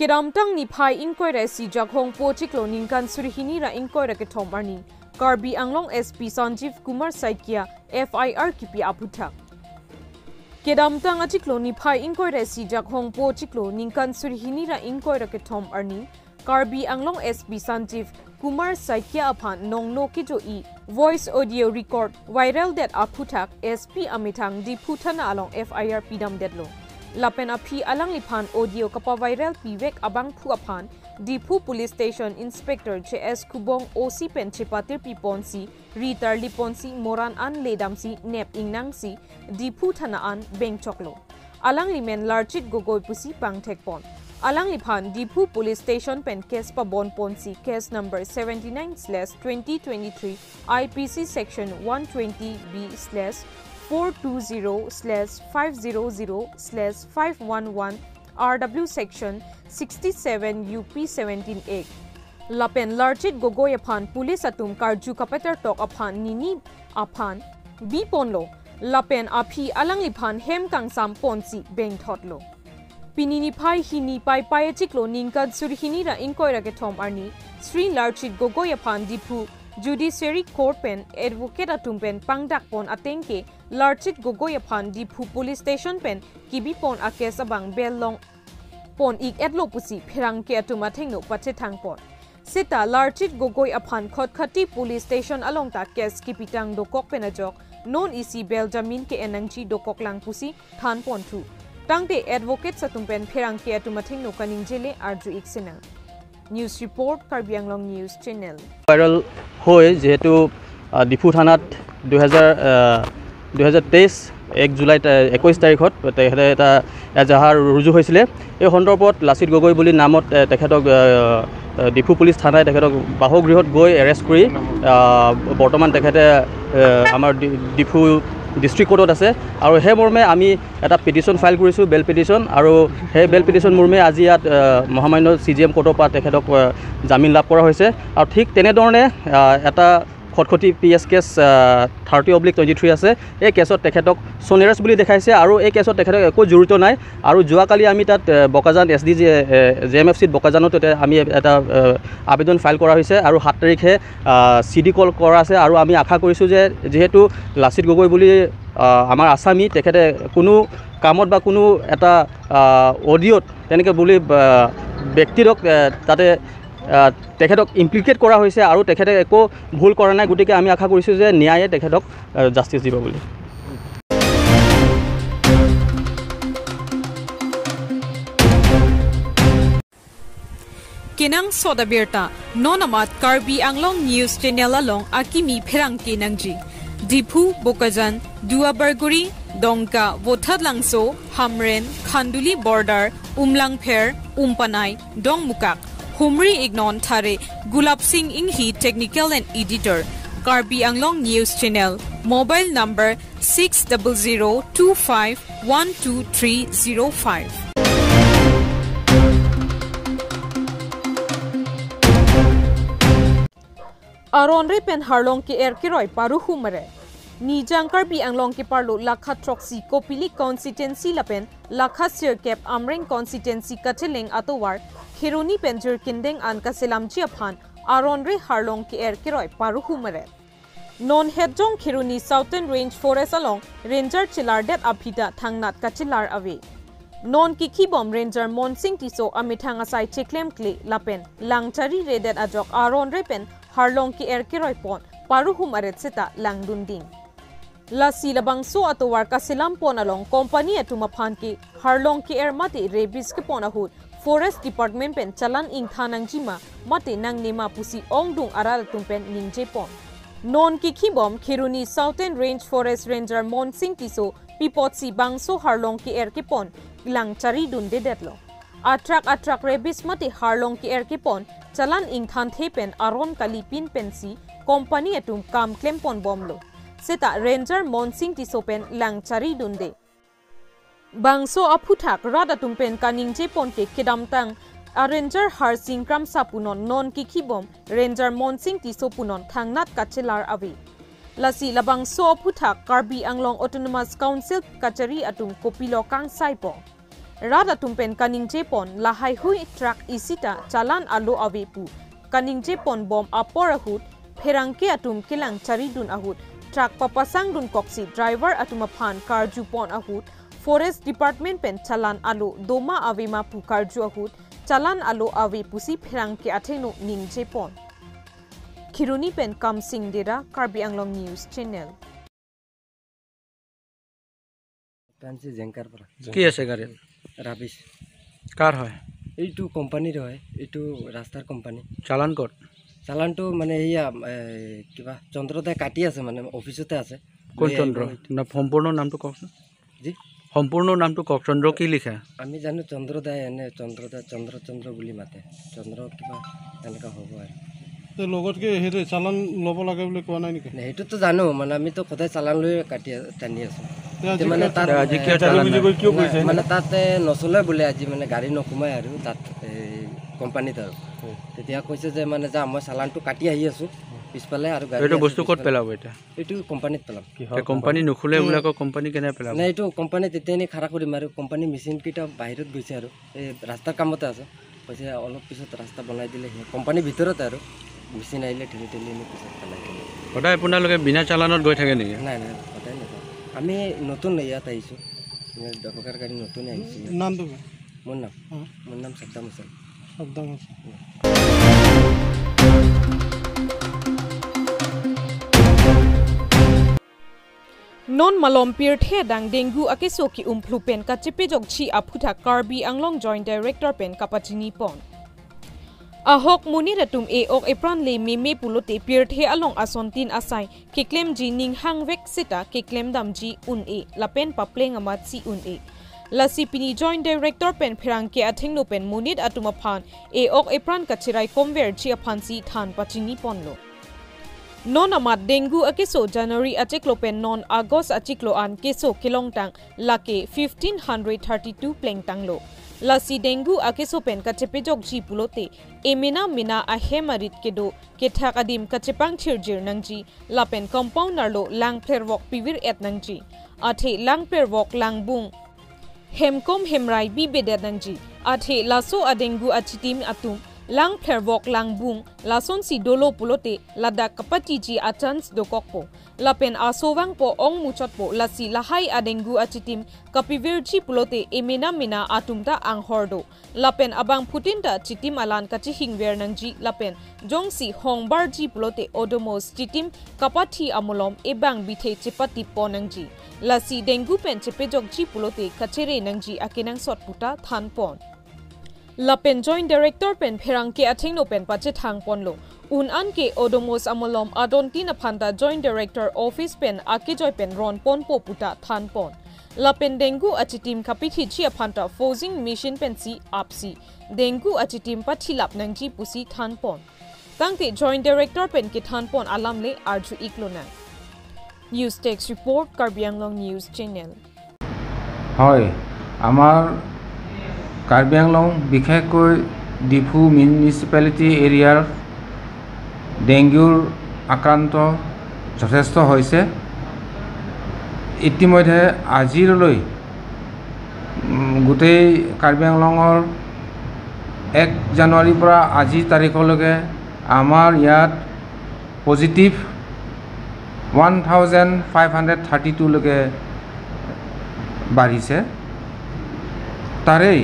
Kedamtang ni phai inquiry si jakhong po chiklo ningkan surhini ra inquiry ke thomarni Karbi Anglong SP Sanjeev Kumar Saikia FIR kipi aputha Kedamtang achiklo ni phai inquiry si jakhong po chiklo ningkan surhini ra inquiry ke thomarni Karbi Anglong SP Sanjeev Kumar Saikia aphan nongno ki jo I voice audio record viral det aphuthak SP amithang di phuthana along FIR pidam detlo Lapen aphi alang liphan audio kapa viral piwek abang phu aphan Diphu police station inspector JS Kubong OC pen chipatir piponsi ritar liponsi moran an ledamsi nep ingnangsi Diphu thana an beng choklo alang limen Larchit Gogoi pusi pangthek pon alang liphan Diphu police station pen case pa bon ponsi case number 79/2023 IPC section 120B/420/500/511 RW section 67 UP 17A Lapen Larchit Gogoi aphan police atum karju kapetar tok aphan nini aphan B ponlo Lapen aphi alang liphan hem kangsam ponsi beng thotlo Pinini phai hini pai pai chiklo ningkan surhini ra inquiry ke thom arni Sri Larchit Gogoi aphan Diphu Judiciary Court pen advocate atum pen pangdak pon atengke Larchit Gogoi aphan Diphu police station pen kibi pon akes abang bellong pon ik etlo pusi pherang ke atum athengno pache thang pon Sita Larchit Gogoi aphan Khotkhati police station along ta case kipitang dokok penajok non isi bel jamin ke enangchi dokok lang pusi than pon thu tangte advocate satum pen pherang ke atum athengno kaning jele arju iksena News report Karbi Anglong News Channel viral হৈ যেহেতু ডিফু থানাত 2023 1 July 21 তাৰিখত তেখেতে এটা এজাহাৰ ৰুজু হৈছিলে। এই সন্দৰ্ভত লাচিত গগৈ বুলি নামত তেখেতক ডিফু পুলিচ থানাই তেখেতক বাসগৃহত গৈ এৰেষ্ট কৰি বৰ্তমান তেখেতে আমাৰ ডিফু ডিষ্ট্ৰিক্ট কোৰ্টত আছে আৰু সেই মৰ্মে আমি এটা পিটিশ্যন ফাইল কৰিছোঁ, বেল পিটিশ্যন, আৰু সেই বেল পিটিশ্যন মৰ্মে আজি ইয়াত মহামান্য চি জি এম কোৰ্টৰ পৰা তেখেতক জামিন লাভ কৰা হৈছে। আৰু ঠিক তেনেধৰণে এটা খটখটি পি এছ কেছ 30/23 আছে, এই কেছত তেখেতক সোনেৰাজ বুলি দেখাইছে আৰু এই কেছত তেখেতক একো জড়িত নাই। আৰু যোৱাকালি আমি তাত Bokajan S D J M F চিত বকাজানত আমি এটা আবেদন ফাইল কৰা হৈছে আৰু 7 তাৰিখে চি ডি কল কৰা আছে। আৰু আমি আশা কৰিছোঁ যে যিহেতু লাচিত গগৈ বুলি আমাৰ আছামী, তেখেতে কোনো কামত বা কোনো এটা অডিঅ'ত তেনেকৈ বুলি ব্যক্তিৰক তাতে তেখেতক ইমপ্লিকেট কৰা হৈছে আৰু তেখেতে একো ভুল কৰা নাই, গতিকে আমি আশা কৰিছোঁ যে ন্যায়ে তেখেতক জাষ্টিছ দিব বুলি। Kenang Sodabirta nonamat Karbi Anglong News Channel along akimi pherang kenangji Diphu Bokajan Duabarguri Dongka Vothadlangso Hamren Khanduli border Umlangpher Umpanai Dongmukak Humri Ignon Thare Gulab Singh Inghi technical and editor Karbi Anglong News Channel mobile number 6002512305. Aron pen harlong ke er kiroi paru humare Nijang Karbi Anglong ke parlo Lakha Troxy Kopili constituency lapen Lakha Sirkep Amreng constituency Kateleng atowar Kheroni penjur kindeng an kaselamchi aphan aron re harlong ke er kiroi paru humare Non hedjong Kheroni Southern Range Forest along Ranger Chilardet abhita thangnat kachilar ave Non Kikhibom Ranger Monsing Tiso amithang asai cheklem kle lapen langchari redet ajok aron re pen harlong ki er kiroi pon paruhum aret seta langdunding Lasi labangso atowar kasilam pon along company atumaphan ki harlong ki er mate rebis ke pon ahut Forest Department pen chalan ing thanang jima mate nang nema pusi ongdung aral tumpen ningje pon Non Kikhibom Kheroni Southern Range Forest Ranger Monsing Tiso pipotsi bangso harlong ki er ki pon langchari dunde detlo Atrak atrak rebis mate harlong ki er ki pon chalan ing than thepen aron kalipin pensi company atum kam klempon bomlo Seta Ranger Monsing Tisopen langchari dunde Bangso aphuthak radatumpen kaningje ponke kedamtang a Ranger Harsing Kramsa punon non Kikhibom Ranger Monsing Tiso punon thangnat kachelar ave Lasi labangso aphuthak Karbi Anglong Autonomous Council kachari atum kopilo kangsai po Rada tumpen kaning jepon lahai hui truck isita chalan alo ave pu kaning jepon bom apor ahut pherangke atum kilang charidun ahut truck papasang dun koksi driver atum phan karju pon ahut forest department pen chalan alo doma avema pu karju ahut chalan alo ave pusi pherangke atheno ning jepon Khiruni pen Kamsing Dera Karbi Anglong News Channel. Fancy জেংকাৰ পৰা কি আছে গাড়ী rubbish কাৰ হয় এইটো কোম্পানীৰ হয় এইটো ৰাস্তাৰ কোম্পানী চালান ক'ত চালানটো মানে এইয়া কিবা চন্দ্ৰদাই কাটি আছে মানে অফিচতে আছে কোন চন্দ্ৰ না সম্পূৰ্ণ নামটো কওকচোন জি সম্পূৰ্ণ নামটো কওক চন্দ্ৰ কি লিখা আমি জানো চন্দ্ৰদাই এনে চন্দ্ৰদা চন্দ্ৰ চন্দ্ৰ বুলি মাতে চন্দ্ৰ কিবা এনেকুৱা হ'ব আৰু লগত কি সেইটো চালান ল'ব লাগে বুলি কোৱা নাই নেকি সেইটোতো জানো মানে আমিতো সদায় চালান লৈ কাটি টানি আছোঁ মানে তাত মানে তাতে নচলে বোলে আজি মানে গাড়ী নোসোমায় আৰু তাত এই কোম্পানীত আৰু তেতিয়া কৈছে যে মানে যা মই চালানটো কাটি আহি আছোঁ পিছফালে আৰু গাড়ী এইটো বস্তু ক'ত পেলাব এতিয়া এইটো কোম্পানীত পেলাম কোম্পানী নুখুলে বোলে আকৌ কোম্পানী কেনে পেলাব নাই এইটো কোম্পানীত তেতিয়া এনেই খাৰা কৰিম আৰু কোম্পানী মেচিনকেইটা বাহিৰত গৈছে আৰু এই ৰাস্তাৰ কামতে আছে কৈছে অলপ পিছত ৰাস্তা বনাই দিলে কোম্পানীৰ ভিতৰতে আৰু মেচিন আহিলে ঠেলি ঠেলি এনে পিছত পেলাই দিলে সদায় আপোনালোকে বিনা চালানত গৈ থাকে নেকি নাই নাই সদায় নাযাওঁ আমি নতুন ইয়াত আহিছোঁ ডবকাৰ গাড়ী নতুন আহিছোঁ নামটো মোৰ নাম Saddam Hussain Saddam Hussain Non malom pir the dang dengue akeso ki umphlu pen ka chipejok chi aphutha Karbi Anglong Joint Director pen kapachini pon ahok muniratum e ok epran le meme pulote pir the along asontin asai kiklem ji ning hang vek sita kiklem dam ji un e lapen papleng amat si un e lasi pini Joint Director pen pherangke athengno pen munit atuma phan e ok epran kachirai komver chi aphan si than pachini ponlo non amat dengue akeso January achiklo pen non August achiklo an keso kilongtang lake 1532 plengtanglo lasi dengue akeso pen kachepejok ji pulote emena mina ahemarit kedo kethak adim kachepang chirjir nangji lapen compounder lo langplerwok pivir et nangji athe langplerwok langbung hemkom hemrai bi bedet nangji athe laso adengu achitim atum lang pherwok langbung lason si dolo pulote ladak kapati ji achans dokokpo lapen asowang po ong muchot po lasi lahai adengu achitim kapivir ji pulote emena mina atumta anghordo lapen abang phutinta chitim alan kachi hingver nangji lapen jongsi hongbar ji pulote odomos chitim kapathi amolom ebang bithe chepati po nangji lasi dengu pen chepejok ji pulote kachere nangji akenang sot puta thanpon lapen Joint Director pen pherangke athengno pen pache thang ponlo un an ke odomos amolom adontin aphanta Joint Director office pen akejoy pen ron pon po puta than pon lapen dengue achitim kapithi chi aphanta fozing mission pen si apsi dengue achitim pathilap nangji pusi than pon tangte Joint Director pen ke than pon alam le arju iklona News Text Report Karbi Anglong News Channel হয় আমাৰ কাৰ্বি আংলং বিশেষকৈ Diphu municipality এৰিয়াৰ ডেংগুৰ আক্ৰান্ত যথেষ্ট হৈছে ইতিমধ্যে আজিলৈ গোটেই কাৰ্বি আংলঙৰ 1 জানুৱাৰীৰ পৰা আজিৰ তাৰিখলৈকে আমাৰ ইয়াত পজিটিভ 1532লৈকে বাঢ়িছে তাৰেই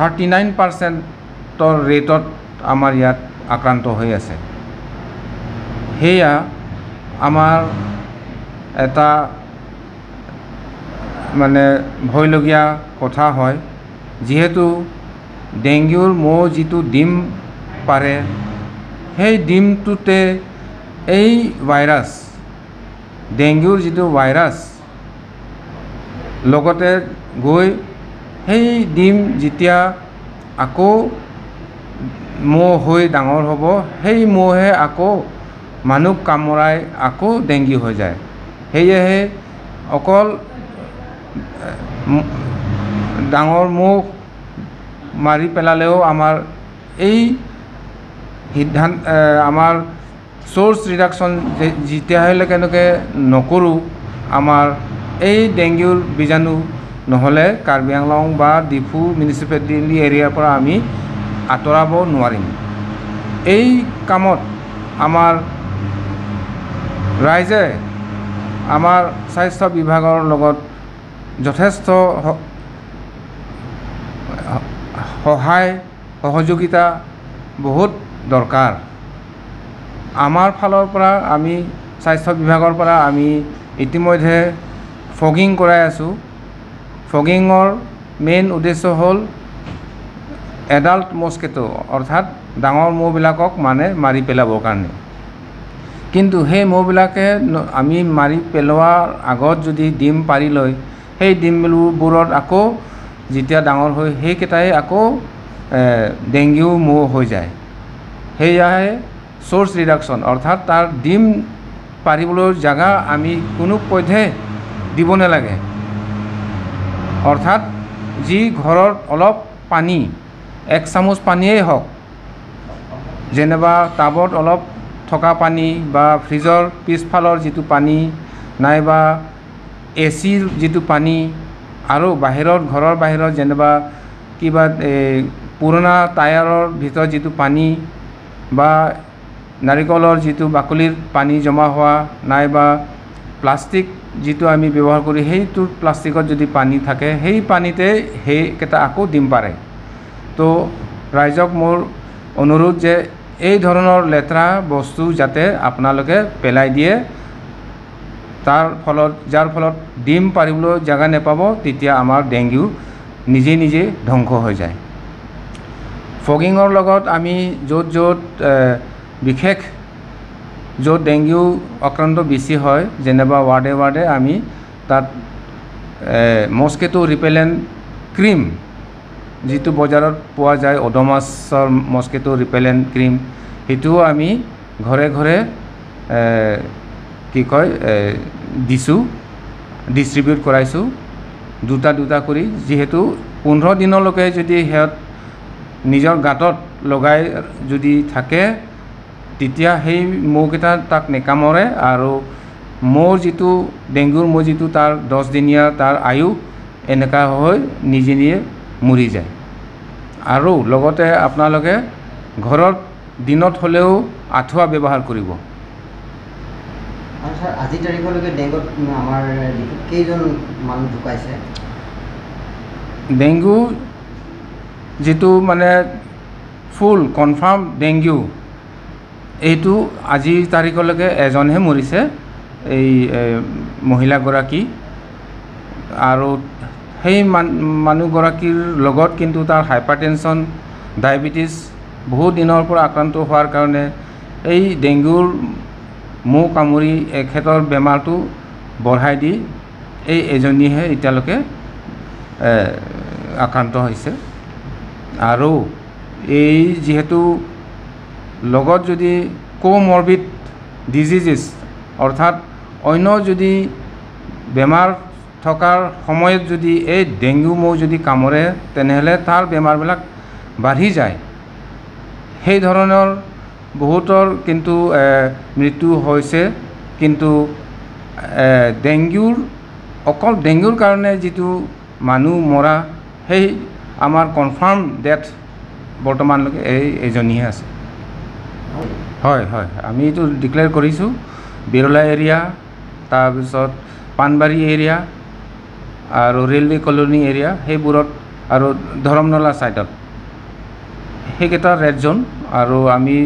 39%ৰ ৰেটত আমাৰ ইয়াত আক্ৰান্ত হৈ আছে সেয়া আমাৰ এটা মানে ভয়লগীয়া কথা হয় যিহেতু ডেংগুৰ মহ যিটো ডিম পাৰে সেই ডিমটোতে এই ভাইৰাছ ডেংগুৰ যিটো ভাইৰাছ লগতে গৈ সেই ডিম যেতিয়া আকৌ মহ হৈ ডাঙৰ হ'ব সেই মহে আকৌ মানুহ কামোৰাই আকৌ ডেংগু হৈ যায় সেয়েহে অকল ডাঙৰ মহ মাৰি পেলালেও আমাৰ এই সিদ্ধান্ত আমাৰ চ'ৰ্চ ৰিডাকশ্যন যেতিয়ালৈকে নকৰোঁ আমাৰ এই ডেংগুৰ বীজাণু নহ'লে কাৰ্বি আংলং বা ডিফু মিউনিচিপেলিটি এৰিয়াৰ পৰা আমি আঁতৰাব নোৱাৰিম। এই কামত আমাৰ ৰাইজে আমাৰ স্বাস্থ্য বিভাগৰ লগত যথেষ্ট সহায় সহযোগিতা বহুত দৰকাৰ। আমাৰ ফালৰ পৰা আমি স্বাস্থ্য বিভাগৰ পৰা আমি ইতিমধ্যে ফগিং কৰাই আছোঁ। ফগিঙৰ মেইন উদ্দেশ্য হ'ল এডাল্ট মস্কিটো, অৰ্থাৎ ডাঙৰ মহবিলাকক মানে মাৰি পেলাবৰ কাৰণে। কিন্তু সেই মহবিলাকে আমি মাৰি পেলোৱাৰ আগত যদি ডিম পাৰি লয়, সেই ডিমবোৰত আকৌ যেতিয়া ডাঙৰ হৈ সেইকেইটাই আকৌ ডেংগু মহ হৈ যায়। সেয়াহে চ'ৰ্চ ৰিডাকশ্যন, অৰ্থাৎ তাৰ ডিম পাৰিবলৈ জেগা আমি কোনো পধ্যে দিব নালাগে। অৰ্থাৎ যি ঘৰত অলপ পানী, এক চামুচ পানীয়েই হওক, যেনিবা টাবত অলপ থকা পানী বা ফ্ৰিজৰ পিছফালৰ যিটো পানী, নাইবা এ চিৰ যিটো পানী, আৰু বাহিৰত ঘৰৰ বাহিৰত যেনিবা কিবা এই পুৰণা টায়াৰৰ ভিতৰত যিটো পানী বা নাৰিকলৰ যিটো বাকলিৰ পানী জমা হোৱা, নাইবা প্লাষ্টিক যিটো আমি ব্যৱহাৰ কৰি সেইটো প্লাষ্টিকত যদি পানী থাকে, সেই পানীতে সেইকেইটা আকৌ ডিম পাৰে। তো ৰাইজক মোৰ অনুৰোধ যে এই ধৰণৰ লেতেৰা বস্তু যাতে আপোনালোকে পেলাই দিয়ে, তাৰ ফলত যাৰ ফলত ডিম পাৰিবলৈ জেগা নাপাব, তেতিয়া আমাৰ ডেংগু নিজে নিজে ধ্বংস হৈ যায়। ফগিঙৰ লগত আমি য'ত য'ত বিশেষ য'ত ডেংগু আক্ৰান্ত বেছি হয়, যেনিবা ৱাৰ্ডে ৱাৰ্ডে আমি তাত মস্কিটো ৰিপেলেণ্ট ক্ৰীম যিটো বজাৰত পোৱা যায়, অড'মাছৰ মস্কিটো ৰিপেলেণ্ট ক্ৰীম, সেইটোও আমি ঘৰে ঘৰে কি কয় দিছোঁ, ডিষ্ট্ৰিবিউট কৰাইছোঁ দুটা দুটা কৰি। যিহেতু 15 দিনলৈকে যদি সিহঁত নিজৰ গাঁতত লগাই যদি থাকে, তেতিয়া সেই মহকেইটা তাক নেকামৰে, আৰু মহ যিটো ডেংগুৰ মহ যিটো তাৰ 10 দিনীয়া তাৰ আয়ু এনেকুৱা হৈ নিজে নিজে মৰি যায়। আৰু লগতে আপোনালোকে ঘৰত দিনত হ'লেও আঁঠুৱা ব্যৱহাৰ কৰিব। আৰু ছাৰ, আজিৰ তাৰিখলৈকে ডেংগুত আমাৰ ডিফুত কেইজন মানুহ ঢুকাইছে? ডেংগু যিটো মানে ফুল কনফাৰ্ম ডেংগু, এইটো আজিৰ তাৰিখলৈকে এজনহে মৰিছে, এই মহিলাগৰাকী। আৰু সেই মানুহগৰাকীৰ লগত কিন্তু তাৰ হাইপাৰ টেনশ্যন, ডায়েবেটিছ বহুত দিনৰ পৰা আক্ৰান্ত হোৱাৰ কাৰণে এই ডেংগুৰ মহ কামুৰি এখেতৰ বেমাৰটো বঢ়াই দি এই এজনীহে এতিয়ালৈকে আক্ৰান্ত হৈছে। আৰু এই যিহেতু লগত যদি কোমৰবিড ডিজিজেছ, অৰ্থাৎ অন্য যদি বেমাৰ থকাৰ সময়ত যদি এই ডেংগু মহ যদি কামোৰে, তেনেহ'লে তাৰ বেমাৰবিলাক বাঢ়ি যায়। সেই ধৰণৰ বহুতৰ কিন্তু মৃত্যু হৈছে। কিন্তু ডেংগুৰ অকল ডেংগুৰ কাৰণে যিটো মানুহ মৰা, সেই আমাৰ কনফাৰ্ম ডেথ বৰ্তমানলৈকে এই এজনীহে আছে। হয় হয়, আমি এইটো ডিক্লেয়াৰ কৰিছোঁ। বিৰলা এৰিয়া, তাৰপিছত পাণবাৰী এৰিয়া আৰু ৰেলৱে কলনী এৰিয়া, সেইবোৰত আৰু ধৰমনলা ছাইডত সেইকেইটা ৰেড জ'ন। আৰু আমি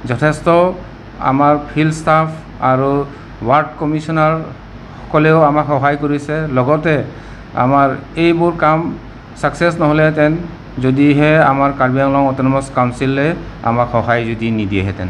যথেষ্ট আমাৰ ফিল্ড ষ্টাফ আৰু ৱাৰ্ড কমিশ্যনাৰসকলেও আমাক সহায় কৰিছে। লগতে আমাৰ এইবোৰ কাম ছাকচেছ নহ'লেহেঁতেন যদিহে আমাৰ কাৰ্বি আংলং অট'নমাছ কাউন্সিলে আমাক সহায় যদি নিদিয়েহেঁতেন।